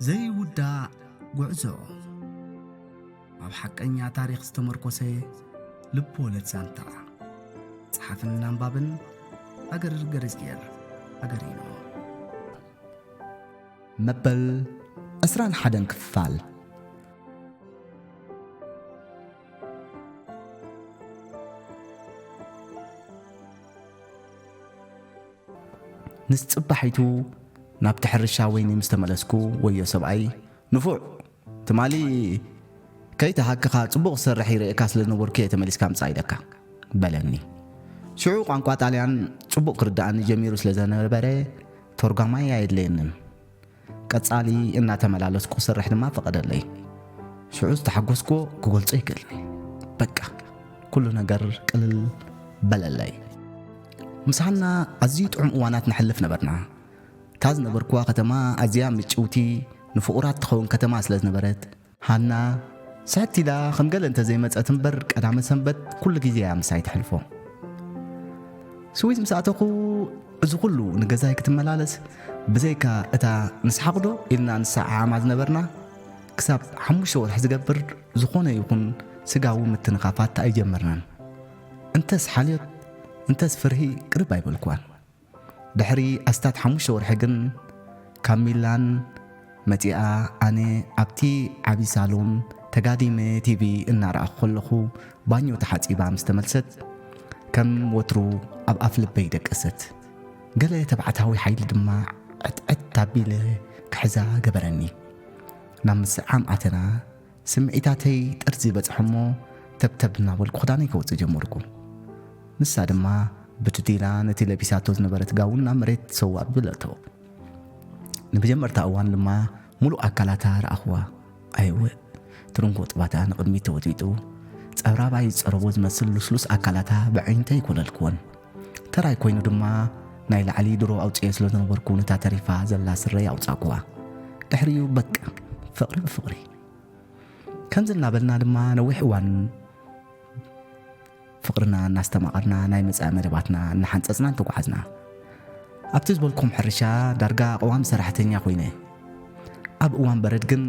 ዘይውዳእ ጉዕዞ፣ ኣብ ሓቀኛ ታሪኽ ዝተመርኮሰ ልብ ወለድ ዛንታ። ጸሓፍን ኣንባብን ሃገር ገረዝጌር ሃገሪኖ። መበል ዕስራን ሓደን ክፋል። ምስ ጽባሒቱ ናብቲ ሕርሻ ወይኒ ምስ ተመለስኩ፣ ወዮ ሰብኣይ ንፉዕ፣ ትማሊ ከይተሃክኻ ጽቡቕ ዝሰርሕ ይርእየካ ስለ ዝነበርኩ እየ ተመሊስካ ምጻእ ኢለካ፣ በለኒ። ሽዑ ቋንቋ ጣልያን ጽቡቕ ክርድኣኒ ጀሚሩ ስለ ዘነበረ፣ ተርጓማይ ኣየድለየንን። ቀጻሊ እናተመላለስኩ ክሰርሕ ድማ ፈቐደለይ። ሽዑ ዝተሓጎስኩዎ ክገልጾ ይክእልኒ። በቃ፣ ኩሉ ነገር ቅልል በለለይ። ምስ ሃና ኣዝዩ ጥዑም እዋናት ነሕልፍ ነበርና። እታ ዝነበርኩዋ ከተማ ኣዝያ ምጭውቲ፣ ንፍቑራት ትኸውን ከተማ ስለ ዝነበረት፣ ሃና ስሕት ኢላ ከም ገለ እንተ ዘይመጸት እምበር፣ ቀዳመ ሰንበት ኩሉ ግዜ እያ ምሳይ ተሕልፎ። ስዊዝ ምስ ኣተኹ፣ እዚ ኩሉ ንገዛይ ክትመላለስ፣ ብዘይካ እታ ንስሓቕ ዶ ኢልና ንሰዓዓማ ዝነበርና፣ ክሳብ ሓሙሽተ ወርሒ ዝገብር ዝኾነ ይኹን ስጋዊ ምትንኻፋት ኣይጀመርናን። እንተስ ሓልዮት፣ እንተስ ፍርሂ ቅርብ ኣይበልኩዋን። ድሕሪ ኣስታት ሓሙሽተ ወርሒ ግን፣ ካብ ሚላን መጺኣ፣ ኣነ ኣብቲ ዓቢ ሳሎን ተጋዲመ ቲቪ እናረኣኹ ከለኹ፣ ባኞ ተሓጺባ ምስ ተመልሰት፣ ከም ወትሩ ኣብ ኣፍ ልበይ ደቀሰት። ገለ ተባዕታዊ ሓይሊ ድማ ዕጥዕት ኣቢለ ክሕዛ ገበረኒ። ናብ ምስዓም ኣተና። ስምዒታተይ ጥርዚ በጽሖ እሞ፣ ተብተብ እናበልኩ ክዳነይ ከውጽእ ጀመርኩ። ንሳ ድማ ብቱቲላ ነቲ ለቢሳቶ ዝነበረት ጋውን ናብ መሬት ሰው ኣብለቶ። ንመጀመርታ እዋን ድማ ሙሉእ ኣካላታ ረኣኽዋ። ኣይወ፣ ትርንጎ ጥባታ ንቕድሚት ተወጢጡ፣ ጸብራባይ ዝጸረቦ ዝመስል ልስሉስ ኣካላታ ብዓይንተይ ኣይኮለልክዎን። ተራይ ኮይኑ ድማ፣ ናይ ላዕሊ ድሮ ኣውጽኤ ስለ ዝነበርኩ፣ ነታ ተሪፋ ዘላ ስረይ ኣውጻእኩዋ። ድሕሪኡ በቃ፣ ፍቕሪ ብፍቕሪ። ከምዚ እናበልና ድማ ነዊሕ እዋን ፍቕርና እናስተማቐርና፣ ናይ መጻኢ መደባትና እናሓንጸጽና እንተጓዓዝና። ኣብቲ ዝበልኩም ሕርሻ ዳርጋ ቀዋሚ ሰራሕተኛ ኮይነ። ኣብ እዋን በረድ ግን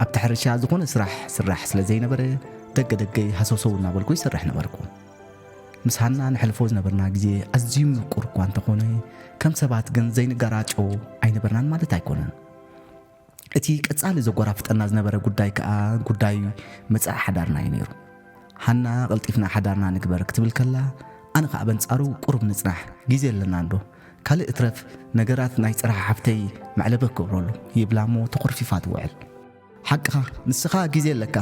ኣብቲ ሕርሻ ዝኾነ ስራሕ ስራሕ ስለ ዘይነበረ፣ ደገ ደገይ ሃሰውሰው እናበልኩ ይሰርሕ ነበርኩ። ምስ ሃና ነሕልፎ ዝነበርና ግዜ ኣዝዩ ምቁር እኳ እንተኾነ፣ ከም ሰባት ግን ዘይንጋራጮ ኣይነበርናን ማለት ኣይኮነን። እቲ ቀጻሊ ዘጓራፍጠና ዝነበረ ጉዳይ ከኣ ጉዳይ መጻኢ ሓዳርና እዩ ነይሩ። ሃና ቀልጢፍና ሓዳርና ንግበር ክትብል ከላ፣ ኣነ ከኣ በንጻሩ ቁሩብ ንጽናሕ፣ ግዜ ኣለና እንዶ፣ ካልእ እትረፍ ነገራት ናይ ጽርሓ ሓፍተይ መዕለቢ ክገብረሉ ይብላ እሞ ተኾርፊፋ ትውዕል። ሓቅኻ፣ ንስኻ ግዜ ኣለካ፣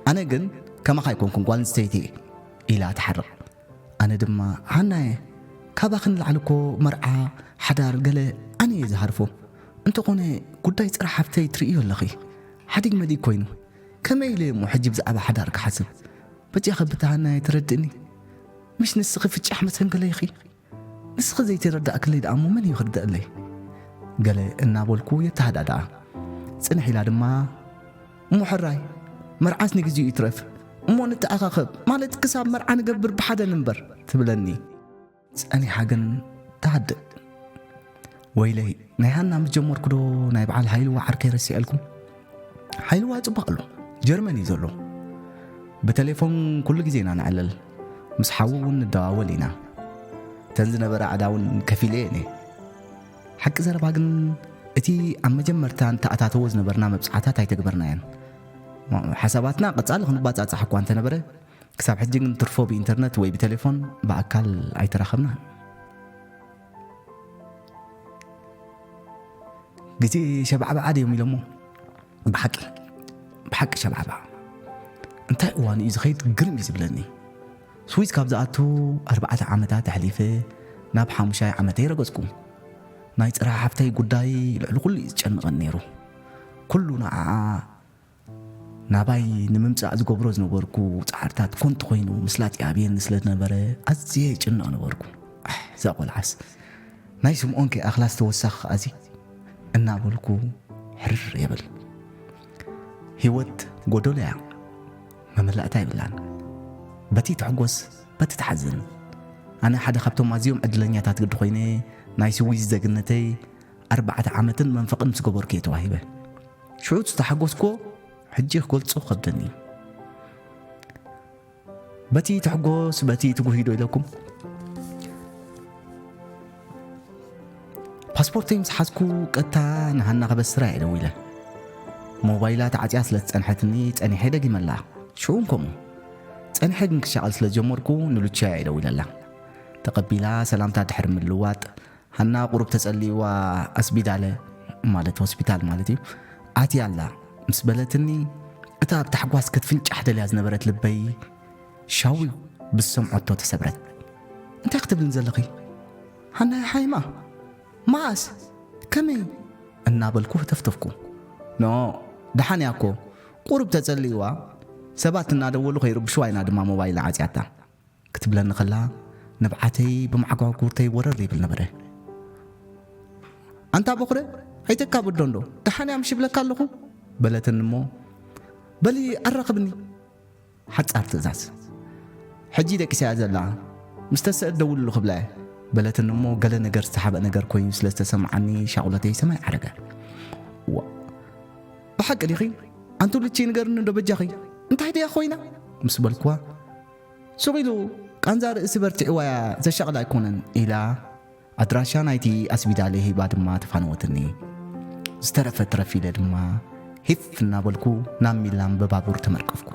ኣነ ግን ከማኻ ኣይኮንኩን ጓል ኣንስተይቲ እየ ኢላ ትሓርቕ። ኣነ ድማ፣ ሃናየ፣ ካባኺ ንላዕሊ እኮ መርዓ፣ ሓዳር ገለ ኣነ እየ ዝሃርፎ። እንተኾነ ጉዳይ ጽራሕ ሓፍተይ ትርእዮ ኣለኺ። ሓዲግ መዲግ ኮይኑ። ከመይ ኢለ እሞ ሕጂ ብዛዕባ ሓዳር ክሓስብ? በጃኺ ብቲ ሃናየ ተረድእኒ። ምሽ ንስኺ ፍጫሕ መሰንገለ ኢኺ። ንስኺ ዘይተረዳእክለይ ደኣ እሞ መን እዩ ክርደኣለይ? ገለ እናበልኩ የተሃዳድኣ። ጽንሕ ኢላ ድማ፣ እሞ ሕራይ፣ መርዓስ ንግዚኡ ይትረፍ፣ እሞ ንተኣኻኸብ፣ ማለት ክሳብ መርዓ ንገብር ብሓደ ንንበር፣ ትብለኒ። ጸኒሓ ግን ትሃድእ። ወይለይ፣ ናይ ሃና ምስ ጀመርኩ ዶ ናይ በዓል ሃይልዋ ዓርከይ ረሲዐልኩም? ሓይልዋ ጽቡቕ ኣሎ፣ ጀርመን እዩ ዘሎ። ብቴሌፎን ኩሉ ግዜ ኢና ንዕለል፣ ምስ ሓዉ እውን ንደዋወል ኢና። እተን ዝነበራ ዕዳ እውን ከፊለ እየ ነየ። ሓቂ ዘረባ ግን፣ እቲ ኣብ መጀመርታ ንተኣታተዎ ዝነበርና መብጽዓታት ኣይተግበርናዮን። ሓሳባትና ቀጻሊ ክንባጻጻሕ እኳ እንተነበረ፣ ክሳብ ሕጂ ግን ትርፎ ብኢንተርነት ወይ ብቴሌፎን ብኣካል ኣይተራኸብናን። ግዜ ሸባዕባዓ ድዮም ኢሎሞ? ብሓቂ፣ ብሓቂ ሸባዕባዓ። እንታይ እዋን እዩ ዝኸይድ ግርም እዩ ዝብለኒ። ስዊዝ ካብ ዝኣቱ ኣርባዕተ ዓመታት ኣሕሊፈ ናብ ሓሙሻይ ዓመተይ ረገጽኩ። ናይ ጽርሓ ሓፍተይ ጉዳይ ልዕሊ ኩሉ እዩ ዝጨንቐኒ ነይሩ። ኩሉ ንዓኣ ናባይ ንምምጻእ ዝገብሮ ዝነበርኩ ጻዕርታት ኮንቱ ኮይኑ ምስላጥ ይኣብየኒ ስለ ዝነበረ ኣዝየ ይጭነቕ ነበርኩ። ኣሕ፣ እዛ ቆልዓስ ናይ ስምኦን ከይኣኽላስ ተወሳኺ ከኣዚ እናበልኩ ሕርር የብል። ህይወት ጎደሎ እያ፣ መመላእታ የብላን። በቲ ትሕጎስ፣ በቲ ትሓዝን። ኣነ ሓደ ካብቶም ኣዝዮም ዕድለኛታት ግዲ ኮይነ ናይ ስዊዝ ዜግነተይ ኣርባዕተ ዓመትን መንፈቕን ምስ ገበርኩ እየ ተዋሂበ። ሽዑ ዝተሓጎስክዎ ሕጂ ክገልጾ ከብደኒ። በቲ ትሕጎስ በቲ ትጉሂዶ ኢለኩም። ፓስፖርተይ ምስ ሓዝኩ ቀጥታ ንሃና ከበስራ እየ ደዊለ። ሞባይላ ተዓጽያ ስለ ዝጸንሐትኒ ጸኒሐ ደጊመላ። ሽኡን ከምኡ። ጸኒሐ ግን ክሻቐል ስለ ዝጀመርኩ ንሉቺያ እየ ደዊለላ። ተቐቢላ ሰላምታ ድሕሪ ምልዋጥ፣ ሃና ቁሩብ ተጸልይዋ ኣስቢዳለ፣ ማለት ሆስፒታል ማለት እዩ፣ ኣትያ ኣላ ምስ በለትኒ፣ እታ ኣብ ታሕጓስ ክትፍንጫሕ ደልያ ዝነበረት ልበይ ሻዊው ብዝሰምዐቶ ተሰብረት። "እንታይ ክትብልን ዘለኺ? ሃና ሓይማ? መዓስ? ከመይ?" እናበልኩ ህተፍተፍኩ። "ኖ፣ ደሓን እያ እኮ፣ ቁሩብ ተጸልይዋ፣ ሰባት እናደወሉ ከይርብሽዋ ኢና ድማ ሞባይል ዓጽያታ" ክትብለኒ ከላ፣ ንብዓተይ ብማዕጓጉርተይ ወረር ይብል ነበረ። "ኣንታ በኹረ፣ ኣይተካብዶ እንዶ፣ ደሓን እያ ምሽ ይብለካ ኣለኹ?" በለትኒ እሞ፣ "በሊ ኣራኽብኒ፣ ሓጻር ትእዛዝ። ሕጂ ደቂሳ እያ ዘላ፣ ምስ ተስአት ደውልሉ ክብላ እየ" በለትኒ እሞ፣ ገለ ነገር ዝተሓብአ ነገር ኮይኑ ስለ ዝተሰምዓኒ ሻቑለተይ ሰማይ ዓረገ። "ዋ፣ ብሓቂ ዲኺ? ኣንቲ ሉቺ ንገርኒ እንዶ በጃኺ፣ እንታይ ድያ ኮይና?" ምስ በልክዋ፣ ስቕ ኢሉ፣ "ቃንዛ ርእሲ በርቲዕዋ እያ፣ ዘሻቕል ኣይኮነን" ኢላ ኣድራሻ ናይቲ ኣስቢዳለ ሂባ ድማ ተፋነወትኒ። ዝተረፈ ትረፍ ኢለ ድማ ሂፍ እናበልኩ ናብ ሚላን ብባቡር ተመርቀፍኩ።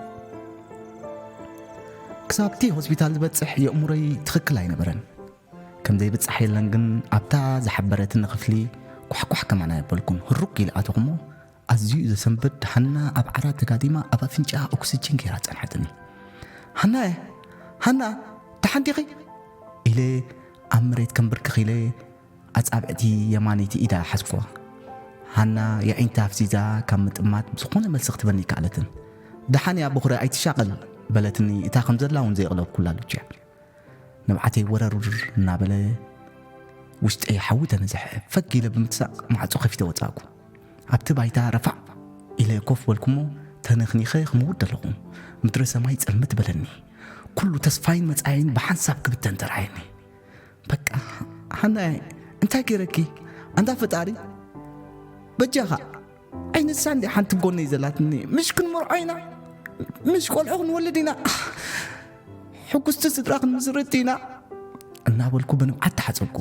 ክሳብቲ ሆስፒታል ዝበጽሕ የእምሮይ ትኽክል ኣይነበረን። ከም ዘይብጻሕ የለን ግን ኣብታ ዝሓበረትኒ ክፍሊ ኳሕኳሕ ከማን ኣየበልኩን። ህሩግ ኢለ ኣተኹሞ ኣዝዩ ዘሰንብድ ሃና ኣብ ዓራት ተጋዲማ ኣብ ኣፍንጫኣ ኦክስጅን ገይራ ጸንሐትኒ። "ሃናየ፣ ሃና፣ ደሓን ዲኺ?" ኢለ ኣብ መሬት ከንብርክኽ ኢለ ኣጻብዕቲ የማነይቲ ኢዳ ሓዝኩዋ። ሃና የዒንታ ኣፍዚዛ ካብ ምጥማት ብዝኾነ መልሲ ክትበኒ ኣይከኣለትን። "ደሓን እያ በኹረ፣ ኣይትሻቐል" በለትኒ፣ እታ ከም ዘላ እውን ዘየቕለብኩላ ሉቺያ። ንብዓተይ ወረር እናበለ ውሽጠይ ሓዊ ተነዝሐ። ፈግ ኢለ ብምትሳእ ማዕጾ ከፊተ ወጻእኩ። ኣብቲ ባይታ ረፋዕ ኢለ ኮፍ በልኩሞ ተነኽኒኸ ክመውት ደለኹ። ምድረ ሰማይ ጽልምት በለኒ። ኩሉ ተስፋይን መጻኢን ብሓንሳብ ክብተን ተራእየኒ። "በቃ ሃናይ፣ እንታይ ገይረኪ? ኣንታ ፈጣሪ፣ በጃኻ፣ ዓይንሳ እንዲ ሓንቲ ጎነይ ዘላትኒ፣ ምሽ ክንመርዖ ኢና፣ ምሽ ቆልዑ ክንወልድ ኢና፣ ሕጉስቲ ስድራ ክንምስርት ኢና" እናበልኩ ብንብዓት ተሓጸብኩ።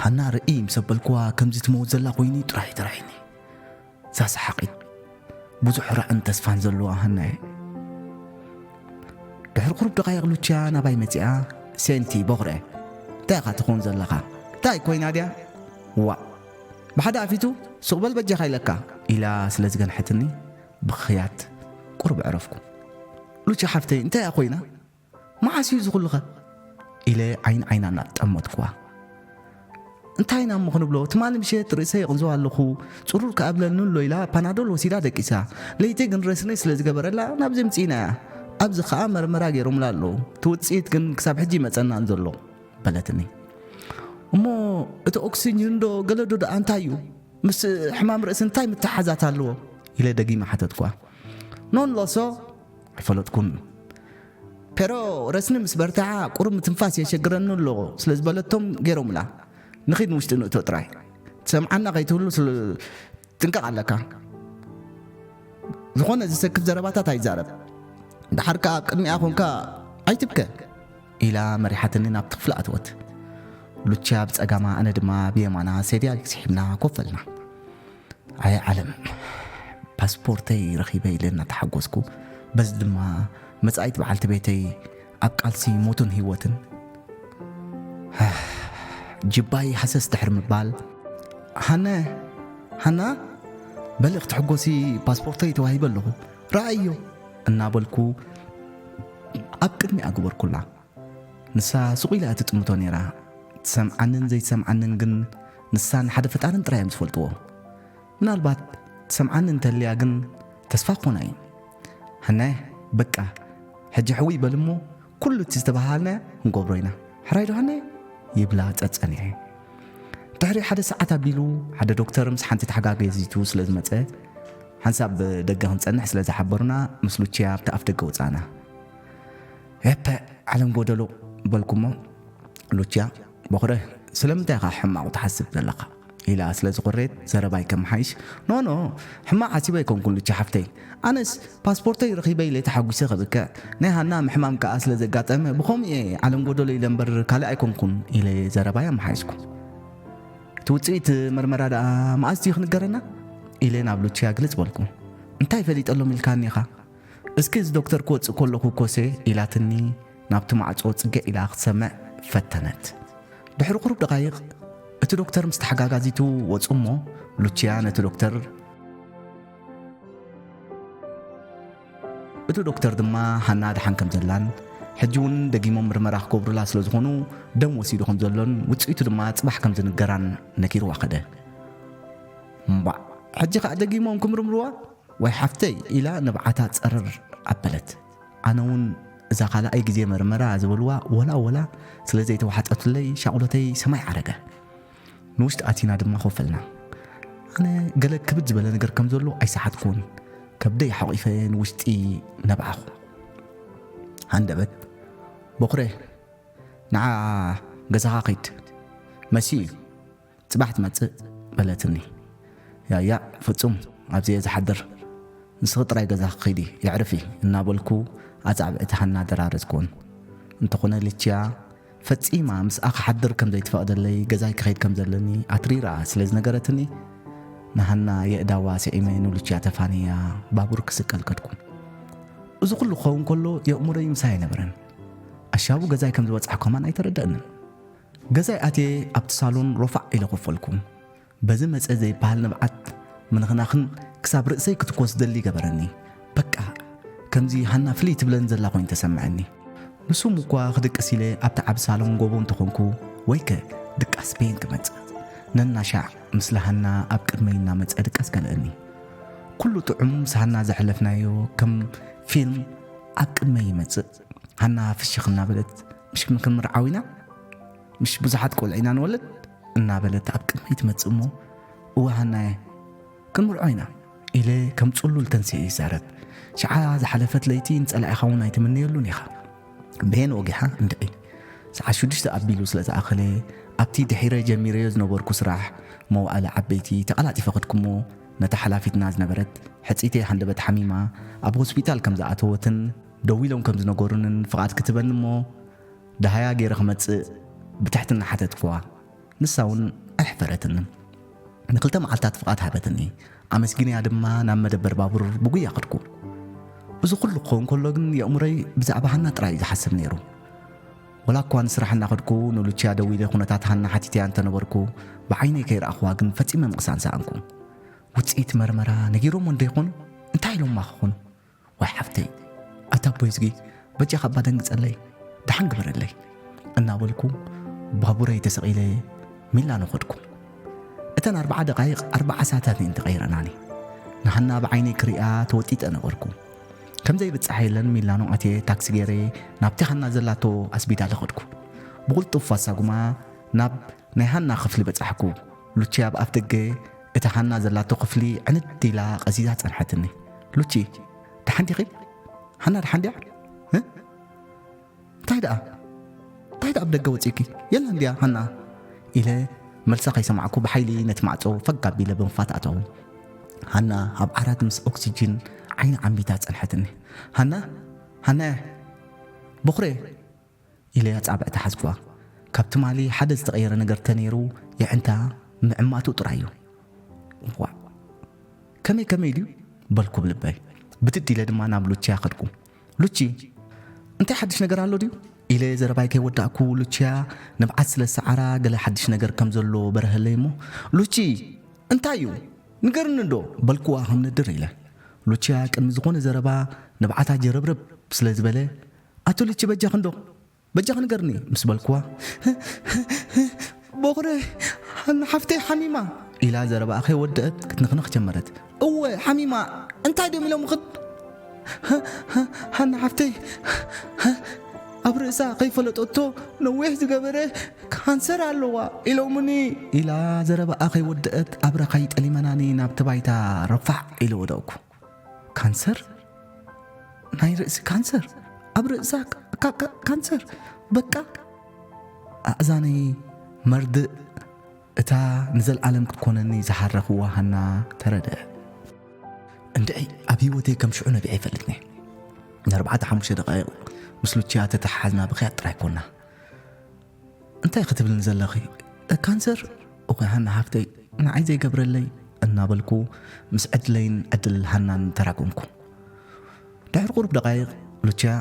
ሃና ርእይ ምስ ኣበልኩዋ ከምዚ ትመውት ዘላ ኮይኑ ጥራይ ተራእየኒ። እዛ ሰሓቒት ብዙሕ ራዕን ተስፋን ዘለዋ ሃናየ። ድሕሪ ቁሩብ ደቓይቕ ሉቺያ ናባይ መጺኣ፣ "ሴንቲ በኹረ፣ እንታይ ኢኻ ትኸውን ዘለኻ? እንታይ ኮይና ድያ? ዋእ፣ ብሓደ ኣፊቱ፣ ስቕ በል በጃኻ ኢለካ" ኢላ ስለ ዝገንሐትኒ ብኽያት ቁሩብ ዕረፍኩ። "ሉቺያ ሓፍተይ፣ እንታይ እያ ኮይና? መዓስ እዩ ዝኹልኸ?" ኢለ ዓይን ዓይና እናጠመትኩዋ። "እንታይ ኢና እሞ ክንብሎ? ትማሊ ምሸት ርእሰይ የቕንዞ ኣለኹ፣ ጽሩር ክኣብለኒ ኣሎ" ኢላ ፓናዶል ወሲዳ ደቂሳ። ለይቲ ግን ረስኒ ስለ ዝገበረላ ናብዚ ምጽኢና እያ። ኣብዚ ኸኣ መርመራ ገይሮምላ ኣለዉ። እቲ ውጽኢት ግን ክሳብ ሕጂ ይመጸናን ዘሎ በለትኒ። "እሞ እቲ ኦክስጅን ዶ ገለዶ ደኣ እንታይ እዩ? ምስ ሕማም ርእሲ እንታይ ምትሓዛት ኣለዎ?" ኢለ ደጊመ ሓተትኳ። "ኖን ሎሶ?" ኣይፈለጥኩን። "ፔሮ ረስኒ ምስ በርትዓ ቁሩብ ምትንፋስ የሸግረኒ ኣሎ" ስለ ዝበለቶም ገይሮምላ። "ንኺድ ንውሽጢ ንእቶ ጥራይ። ትሰምዓና ከይትህሉ ስለ ጥንቀቕ ኣለካ። ዝኾነ ዝሰክፍ ዘረባታት ኣይዛረብ። ደሓር ከኣ ኣብ ቅድሚኣ ኮንካ ኣይትብከ" ኢላ መሪሓትኒ ናብቲ ክፍሊ ኣተወት። ሉቺያ ብጸጋማ ኣነ ድማ ብየማና ሴድያ ስሒብና ኮፍ በልና። ኣየ ዓለም፣ ፓስፖርተይ ረኺበ ኢለ እናተሓጎስኩ፣ በዚ ድማ መጻኢት በዓልቲ ቤተይ ኣብ ቃልሲ ሞትን ህይወትን። ጅባይ ሃሰስ ድሕሪ ምባል፣ "ሃነ፣ ሃና፣ በሊ ክትሕጎሲ ፓስፖርተይ ተዋሂበ ኣለኹ፣ ረኣዮ" እናበልኩ ኣብ ቅድሚኣ ገበርኩላ። ንሳ ስቕ ኢላ እያ ትጥምቶ ነይራ። ትሰምዓንን ዘይትሰምዓንን ግን ንሳን ሓደ ፈጣርን ጥራይ እዮም ዝፈልጥዎ። ምናልባት ትሰምዓኒ እንተልያ ግን ተስፋ ክኾና እዩ። "ሃናየ፣ በቃ፣ ሕጂ ሕውይ በል እሞ፣ ኩሉ እቲ ዝተባሃልናዮ ክንገብሮ ኢና። ሕራይ ዶ ሃናየ?" ይብላ ጸጸኒዐ። ድሕሪ ሓደ ሰዓት ኣቢሉ ሓደ ዶክተር ምስ ሓንቲ ተሓጋገዚቱ ስለ ዝመጸ፣ ሓንሳብ ደገ ክንጸንሕ ስለ ዝሓበሩና፣ ምስ ሉቺያ ኣብቲ ኣፍ ደገ ወጻእና። "ኤፐ፣ ዓለም ጎደሎ" በልኩሞ፣ ሉቺያ፣ "በኹረ፣ ስለምንታይ ኢኻ ሕማቕ ትሓስብ ዘለኻ?" ኢላ ስለ ዝኾረየት ዘረባይ ከመሓይሽ፣ ኖ ኖ፣ ሕማቕ ሓሲበ ኣይኮንኩን ሉቺ ሓፍተይ። ኣነስ ፓስፖርተይ ረኺበ ኢለ ተሓጒሰ ከብክዕ፣ ናይ ሃና ምሕማም ከኣ ስለ ዘጋጠመ ብኸምኡ እየ ዓለም ጎደሎ ኢለ እምበር ካልእ ኣይኮንኩን ኢለ ዘረባይ ኣመሓየሽኩ። እቲ ውጽኢት መርመራ ደኣ መኣስ ድዩ ክንገረና? ኢለ ናብ ሉቺያ ግልጽ በልኩ። እንታይ ፈሊጠሎም ኢልካኒ ኢኻ? እስኪ እዚ ዶክተር ክወጽእ ከሎ ክኮሴ ኢላትኒ ናብቲ ማዕጾ ጽግዕ ኢላ ክትሰምዕ ፈተነት። ድሕሪ ቁሩብ ደቓይቕ እቲ ዶክተር ምስ ተሓጋጋዚቱ ወጹ እሞ ሉቺያ ነቲ ዶክተር እቲ ዶክተር ድማ ሃና ደሓን ከም ዘላን ሕጂ እውን ደጊሞም ምርመራ ክገብሩላ ስለ ዝኾኑ ደም ወሲዱ ከም ዘሎን ውጽኢቱ ድማ ጽባሕ ከም ዝንገራን ነጊርዋ ከደ። እምባዕ ሕጂ ኸኣ ደጊሞም ክምርምርዋ ወይ ሓፍተይ ኢላ ንብዓታ ጸረር ኣበለት። ኣነ እውን እዛ ካልኣይ ግዜ መርመራ ዝበልዋ ወላ ወላ ስለ ዘይተዋሓጠትለይ ሻቕሎተይ ሰማይ ዓረገ። ንውሽጢ ኣቲና ድማ ኮፍ ኣልና። ኣነ ገለ ክብድ ዝበለ ነገር ከም ዘሎ ኣይሰሓትኩን። ከብደይ ሓቒፈ ንውሽጢ ነብዓኹ። ሃንደበት፣ በኹረ፣ ንዓ ገዛኻ ኺድ፣ መሲዩ እዩ፣ ጽባሕ ትመጽእ በለትኒ። ያያ፣ ፍጹም ኣብዚ እየ ዝሓድር፣ ንስኺ ጥራይ ገዛኺ ኺዲ፣ የዕርፊ እናበልኩ ኣጻብዕቲ ሃና ደራረጽኩወን። እንተኾነ ልችያ ፈጺማ ምስኣ ክሓድር ከም ዘይትፈቕደለይ፣ ገዛይ ክኸይድ ከም ዘለኒ ኣትሪራ ስለ ዝነገረትኒ፣ ንሃና የእዳዋ ስዒመ ንሉችያ ተፋንያ ባቡር ክስቀል ከድኩ። እዚ ኩሉ ክኸውን ከሎ የእሙረይ ምሳይ ኣይነበረን። ኣሻቡ ገዛይ ከም ዝበጽሐ ከማን ኣይተረደእንን። ገዛይ ኣትየ ኣብቲ ሳሎን ሮፋዕ ኢለ ኮፈልኩ። በዚ መጸ ዘይበሃል ንብዓት ምንኽናኽን ክሳብ ርእሰይ ክትኮስ ደሊ ገበረኒ። በቃ ከምዚ ሃና ፍልይ ትብለን ዘላ ኮይኑ ተሰምዐኒ። ንሱም እኳ ክድቅስ ኢለ ኣብቲ ዓቢ ሳሎን ጎቦ እንተኾንኩ ወይከ ድቃስ በየን ክመጽእ? ነናሻዕ ምስሊ ሃና ኣብ ቅድመይ እናመጸ ድቃስ ከልእኒ። ኩሉ ጥዑም ምስ ሃና ዘሕለፍናዮ ከም ፊልም ኣብ ቅድመይ ይመጽእ። ሃና ፍሽኽ እናበለት ምሽ ክንምርዓው ኢና? ምሽ ብዙሓት ቆልዑ ኢና ንወልድ? እናበለት ኣብ ቅድመይ ትመጽእ እሞ እወ ሃናየ ክንምርዖ ኢና ኢለ ከም ጽሉል ተንሲኤ ይዛረብ። ሽዓ ዝሓለፈት ለይቲ ንጸላኢኻ እውን ኣይትምነየሉን ኢኻ። ብሄን ወጊሓ እንድዒ። ሰዓት ሽዱሽተ ኣቢሉ ስለ ዝኣኸለ ኣብቲ ድሒረ ጀሚረዮ ዝነበርኩ ስራሕ መዋእለ ዓበይቲ ተቐላጢፈ ከድኩሞ ነታ ሓላፊትና ዝነበረት ሕጽይተይ ሃንደበት ሓሚማ ኣብ ሆስፒታል ከም ዝኣተወትን ደዊሎም ከም ዝነገሩንን ፍቓድ ክትበኒ እሞ ደሃያ ገይረ ክመጽእ ብትሕትና ሓተትኩዋ። ንሳ እውን ኣይሕፈረትንን። ንክልተ መዓልታት ፍቓድ ሃበትኒ። ኣመስጊነያ ድማ ናብ መደበር ባቡር ብጉያ ከድኩ። እዚ ኩሉ ክኸውን ከሎ ግን የእምሮይ ብዛዕባ ሃና ጥራይ እዩ ዝሓስብ ነይሩ። ወላ እኳ ንስራሕ እናኸድኩ ንሉችያ ደዊለ ኩነታት ሃና ሓቲተያ እንተነበርኩ፣ ብዓይነይ ከይረኣኽዋ ግን ፈጺመ ምቕሳን ሰኣንኩ። ውጽኢት መርመራ ነጊሮሞ እንዶ ይኾኑ? እንታይ ኢሎማ ክኾኑ? ዋይ ሓፍተይ፣ ኣታ ኣቦይ እዝጊ፣ በጃኻ እባ ደንግጸለይ፣ ደሓን ግበረለይ እናበልኩ ባቡረይ ተሰቒለ ሚላኖ ኸድኩ። እተን ኣርብዓ ደቓይቕ ኣርብዓ ሰዓታት እየን ተቐይረናኒ። ንሃና ብዓይነይ ክሪኣ ተወጢጠ ነበርኩ። ከም ዘይብጻሕ የለን ሚላኖ ኣትየ ታክሲ ገይረ ናብቲ ሃና ዘላቶ ኣስቢዳለ ኸድኩ። ብቕልጡፍ ኣሳጉማ ናብ ናይ ሃና ክፍሊ በጻሕኩ። ሉቺ ኣብ ኣፍ ደገ እታ ሃና ዘላቶ ክፍሊ ዕንድ ኢላ ቀዚዛ ጸንሐትኒ። ሉቺ፣ ደሓን ዲኺ? ሃና ደሓን ድያ? እ? እንታይ ደኣ? እንታይ ደኣ ኣብ ደገ ወጺእኪ? የላን ድያ ሃና? ኢለ መልሳ ከይሰማዕኩ ብሓይሊ ነቲ ማዕጾ ፈግ ኣቢለ ብምኽፋት ኣተኹ። ሃና ኣብ ዓራት ምስ ኦክሲጅን ዓይኒ ዓምቢታ ጸንሐትኒ። ሃና? ሃናየ? በኹረየ? ኢለ ኣጻብዕቲ ሓዝኩዋ። ካብ ትማሊ ሓደ ዝተቐየረ ነገር ተነይሩ የዕንታ ምዕማቱ ጥራይ እዩ። ዋዕ! ከመይ ከመይ ድዩ? በልኩ ብልበይ። ብድድ ኢለ ድማ ናብ ሉቺያ ከድኩ። ሉቺ፣ እንታይ ሓድሽ ነገር ኣሎ ድዩ? ኢለ ዘረባይ ከይወዳእኩ ሉቺያ ንብዓት ስለ ዝሰዓራ ገለ ሓድሽ ነገር ከም ዘሎ በረሀለይ እሞ፣ ሉቺ፣ እንታይ እዩ? ንገርኒ እንዶ? በልኩዋ ከም ነድር ኢለ። ሉቺያ ቅድሚ ዝኾነ ዘረባ ንብዓታ ጀረብረብ ስለ ዝበለ፣ ኣቶ ሉቺ በጃኺ እንዶ? በጃኺ ንገርኒ ምስ በልኩዋ፣ በኹረ፣ ሓፍተይ ሓሚማ ኢላ ዘረባኣ ከይወደአት ክትንኽንኽ ጀመረት። እወ ሓሚማ፣ እንታይ ድዮም ኢሎምኽን? ሃና ሓፍተይ ኣብ ርእሳ ከይፈለጠቶ ነዊሕ ዝገበረ ካንሰር ኣለዋ ኢሎምኒ ኢላ ዘረባኣ ከይወደአት ኣብራኻይ ጠሊመናኒ ናብቲ ባይታ ረፋዕ ኢለ ወደቕኩ። ካንሰር? ናይ ርእሲ ካንሰር? ኣብ ርእሳ ካ-፣ ካ-፣ ካ-፣ ካንሰር? በቃ ኣእዛነይ መርድእ እታ ንዘለኣለም ክትኮነኒ ዝሃረኽዋ ሃና ተረድአ። እንድዒ ኣብ ህይወተይ ከም ሽዑ ነቢዐ ይፈልጥኒ። ንኣርባዕተ ሓሙሽተ ደቓይቕ ምስ ሉቺያ ተተሓሓዝና ብኽያት ጥራይ ኮና። እንታይ ክትብልኒ ዘለኺ? ካንሰር? እኹ ሃና ሓፍተይ፣ ንዓይ ዘይገብረለይ እናበልኩ ምስ ዕድለይን ዕድል ሃናን ተራጎምኩ። ድሕሪ ቁሩብ ደቓይቕ ሉቺያ፣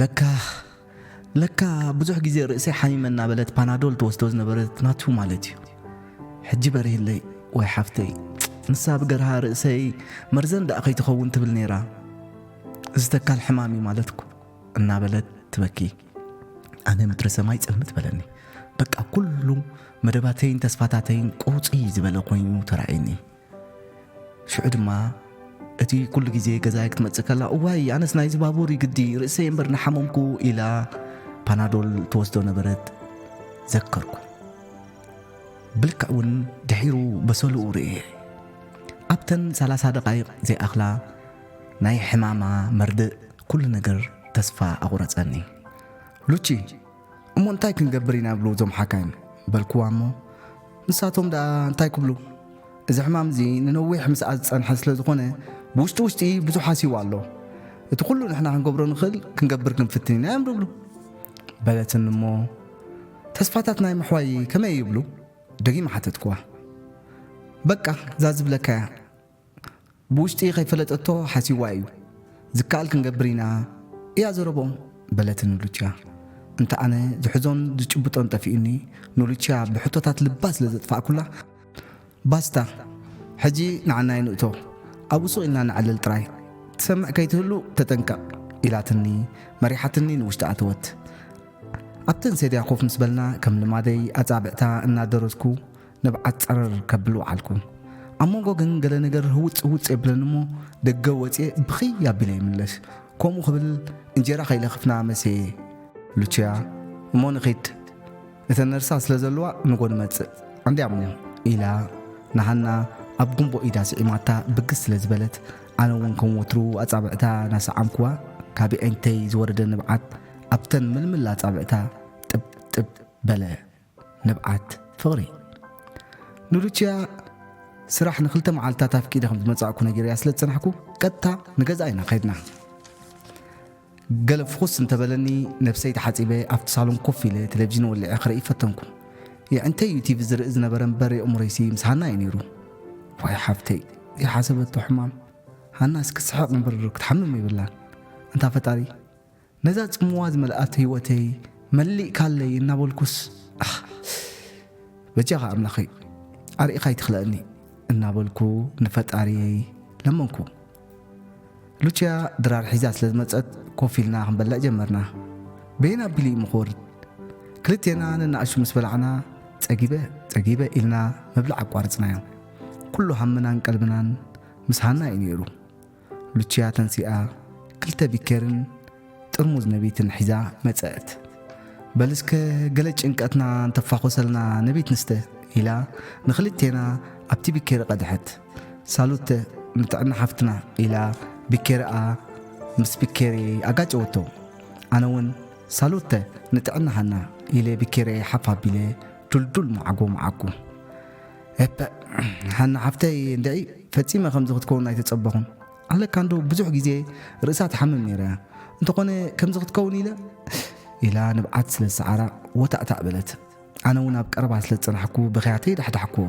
ለካ ለካ ብዙሕ ግዜ ርእሰይ ሓሚመ እናበለት ፓናዶል ትወስዶ ዝነበረት ናቱ ማለት እዩ። ሕጂ በሪህለይ። ወይ ሓፍተይ፣ ንሳ ብገርሃ ርእሰይ መርዘን ደኣ ከይትኸውን ትብል ነይራ። እዚ ተካል ሕማም እዩ ማለትኩ እናበለት ትበኪ። ኣነ ምድሪ ሰማይ ጽልምት በለኒ። በቃ ኩሉ መደባተይን ተስፋታተይን ቁርጽይ ዝበለ ኮይኑ ተራእየኒ። ሽዑ ድማ እቲ ኩሉ ግዜ ገዛይ ክትመጽእ ከላ፣ እዋይ ኣነስ ናይዚ ባቡር ይግዲ ርእሰይ እምበር ንሓመምኩ ኢላ ፓናዶል ትወስዶ ነበረት ዘከርኩ። ብልክዕ እውን ድሒሩ በሰልኡ ርእየ። ኣብተን ሰላሳ ደቓይቕ ዘይኣኽላ ናይ ሕማማ መርድእ ኩሉ ነገር ተስፋ ኣቑረጸኒ። ሉቺ፣ እሞ እንታይ ክንገብር ኢና ይብሉ እዞም ሓካይም? በልኩዋ እሞ፣ ንሳቶም ደኣ እንታይ ክብሉ? እዚ ሕማም እዚ ንነዊሕ ምስኣ ዝጸንሐ ስለ ዝኾነ፣ ብውሽጢ ውሽጢ ብዙሕ ሃሲዩ ኣሎ። እቲ ኩሉ ንሕና ክንገብሮ ንኽእል ክንገብር ክንፍትን ኢና እዮም ዝብሉ። በለትኒ እሞ፣ ተስፋታት ናይ ምሕዋይ ከመይ ይብሉ? ደጊመ ሓተትኩዋ። በቃ፣ እዛ ዝብለካ እያ። ብውሽጢ ከይፈለጠቶ ሓሲዋ እዩ። ዝከኣል ክንገብር ኢና እያ ዘረቦም፣ በለትኒ ሉቺያ። እንተ ኣነ ዝሕዞን ዝጭብጦን ጠፊኡኒ፣ ንሉቺያ ብሕቶታት ልባ ስለ ዘጥፋእኩላ፣ ባስታ፣ ሕጂ ንዓና ይንእቶ፣ ኣብኡ ሱቕ ኢልና ንዕልል ጥራይ፣ ትሰምዕ ከይትህሉ ተጠንቀቕ፣ ኢላትኒ መሪሓትኒ ንውሽጢ ኣተወት። ኣብተን ሰድያ ኮፍ ምስ በልና፣ ከም ልማደይ ኣጻብዕታ እናደረዝኩ ንብዓት ጸረር ከብል ወዓልኩ። ኣብ መንጎ ግን ገለ ነገር ህውጽ ህውጽ የብለኒ እሞ፣ ደገ ወጽየ ብኽይ ኣቢለ ይምለስ። ከምኡ ክብል እንጀራ ከይለኽፍና መሰየ። ሉቺያ፣ እሞ ንኺድ፣ እተን ነርሳ ስለ ዘለዋ ንጎ ንመጽእ። እንድያ እሞ፣ ኢላ ንሃና ኣብ ጉንቦ ኢዳ ስዒማታ ብግስ ስለ ዝበለት፣ ኣነ እውን ከም ወትሩ ኣጻብዕታ ናሰዓምኩዋ፣ ካብ ኣዒንተይ ዝወረደ ንብዓት ኣብተን ምልምል ኣጻብዕታ ጥብ ጥብ በለ። ንብዓት ፍቕሪ። ንሉቺያ ስራሕ ንኽልተ መዓልታት ኣፍቂደ ከም ዝመጻእኩ ነጊረያ ስለ ዝጸናሕኩ፣ ቀጥታ ንገዛ ኢና ከድና። ገለ ፍኹስ እንተበለኒ፣ ነብሰይ ተሓጺበ ኣብቲ ሳሎን ኮፍ ኢለ ቴሌቪዥን ወሊዐ ክርኢ ፈተንኩ። የዕንተይ እዩ ቲቪ ዝርኢ ዝነበረ እምበር፣ የእምሮይሲ ምስ ሃና እዩ ነይሩ። ዋይ ሓፍተይ፣ ዘይሓሰበቶ ሕማም። ሃናስ ክትስሕቕ እምበር ክትሓምም የብላን። እንታ ፈጣሪ፣ ነዛ ጽምዋ ዝመልኣት ህይወተይ መሊእካለይ እናበልኩስ፣ ኣህ፣ በጃኻ ኣምላኸይ፣ ኣርኢኻ ኣይትኽለእኒ እናበልኩ ንፈጣሪየይ ለመንኩ። ሉቺያ ድራር ሒዛ ስለ ዝመጸት፣ ኮፍ ኢልና ክንበልዕ ጀመርና። በየን ኣቢሉ እዩ ምኽወርድ? ክልቴና ነናእሹ ምስ በላዕና፣ ጸጊበ፣ ጸጊበ ኢልና ምብላዕ ኣቋርጽናዮ። ኩሉ ሃምናን ቀልብናን ምስ ሃና እዩ ነይሩ። ሉቺያ ተንሲኣ፣ ክልተ ቢኬርን ጥርሙዝ ነቢትን ሒዛ መጸት። በል እስከ ገለ ጭንቀትና እንተፋኾሰልና ነቢት ንስተ፣ ኢላ ንኽልቴና ኣብቲ ቢኬሪ ቀድሐት። ሳሉተ፣ ንጥዕና ሓፍትና፣ ኢላ ቢኬሪኣ ምስ ቢኬሪ ኣጋጨወቶ። ኣነ እውን፣ ሳሉተ፣ ንጥዕና ሃና፣ ኢለ ቢኬሪ ሓፍ ኣቢለ ዱልዱል መዓጎ መዓኩ። ኤፐ፣ ሃና ሓፍተይ፣ እንድዒ ፈጺመ ከምዚ ክትከውን ኣይተጸበኹን። ኣለካ እንዶ ብዙሕ ግዜ ርእሳ ትሓምም ነይራ እያ። እንተኾነ ከምዚ ክትከውን ኢለ፣ ኢላ ንብዓት ስለ ዝሰዓራ ወታእታእ በለት። ኣነ እውን ኣብ ቀረባ ስለ ዝጸናሕኩ ብኽያተይ ዳሕዳሕክዎ።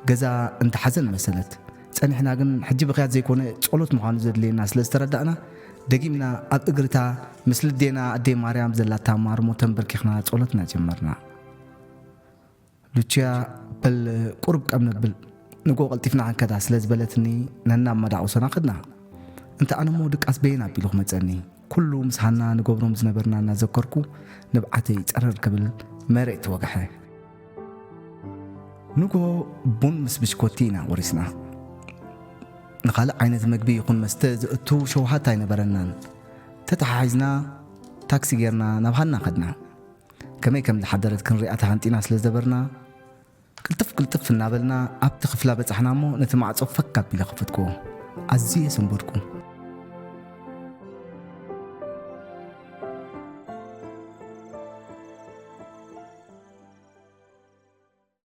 ገዛ እንተ ሓዘን መሰለት። ጸኒሕና ግን ሕጂ ብኽያት ዘይኮነ ጸሎት ምዃኑ ዘድልየና ስለ ዝተረዳእና፣ ደጊምና ኣብ እግርታ ምስ ልዴና ኣደይ ማርያም ዘላታ ማርሞ ተንበርኪኽና ጸሎትና ጀመርና። ሉቺያ፣ በል ቁሩብ ቀም ነብል፣ ንጎ ቀልጢፍና ክንከዳ ስለ ዝበለትኒ፣ ነናብ መዳቑሶና ከድና። እንተ ኣነ እሞ ድቃስ በየን ኣቢሉ ክመጸኒ፣ ኩሉ ምስ ሃና ንገብሮም ዝነበርና እናዘከርኩ፣ ንብዓተይ ጸረር ክብል መሬት ተወግሐ። ንጎ ቡን ምስ ብሽኮቲ ኢና ወሪስና። ንኻልእ ዓይነት መግቢ ይኹን መስተ ዘእቱ ሸውሃት ኣይነበረናን። ተተሓሒዝና ታክሲ ጌርና ናብ ሃና ከድና። ከመይ ከም ዝሓደረት ክንሪኣ ተሃንጢና ስለ ዝነበርና፣ ቅልጥፍ ቅልጥፍ እናበልና ኣብቲ ክፍላ በጻሕና እሞ፣ ነቲ ማዕጾ ፈክ ኣቢለ ከፈትክዎ። ኣዝየ ሰንበድኩ።